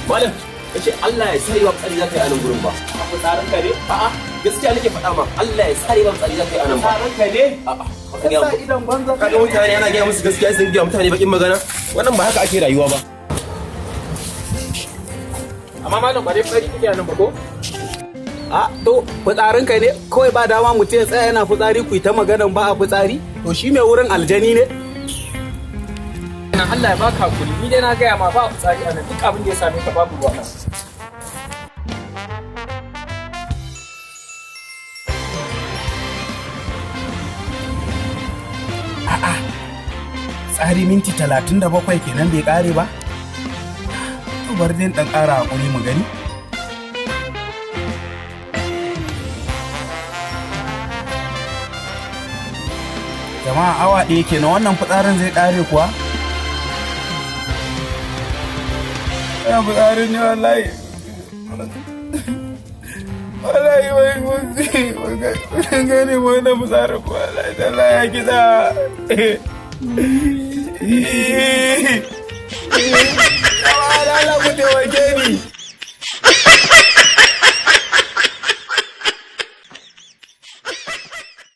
Malam, kace Allah ya sare ba fitsari za ka yi a nan gurin ba. A fitsarin ka ne? A'a, gaskiya nake faɗa ma, Allah ya sare ba fitsari za ka yi a nan ba. Fitsarin ka ne? A'a, ka ga Sa idan banza. Kaga mutane ana gaya musu gaskiya, sun gaya mutane bakin magana. Wannan ba haka ake rayuwa ba. Amma malam, ba dai fitsari kike a nan ba ko? A to, fitsarin ka ne? Kawai ba dama mutum ya tsaya yana fitsari, ku yi ta maganan ba a fitsari? To, shi mai wurin aljani ne? Na Allah ya baka hakuri, ni dai na gaya ma ba fitsari a nan. Duk abin da ya same ka, babu ruwa. Tsari minti 37 kenan bai kare ba. To, bari dai dan ƙara hakuri mu gani. Jama'a, awa 1 kenan, wannan fitsarin zai kare kuwa? Ina fitsarin ne wallahi. Wallahi wai wai gane wannan fitsarin ko wallahi Allah ya kisa. Allah ku taimake ni.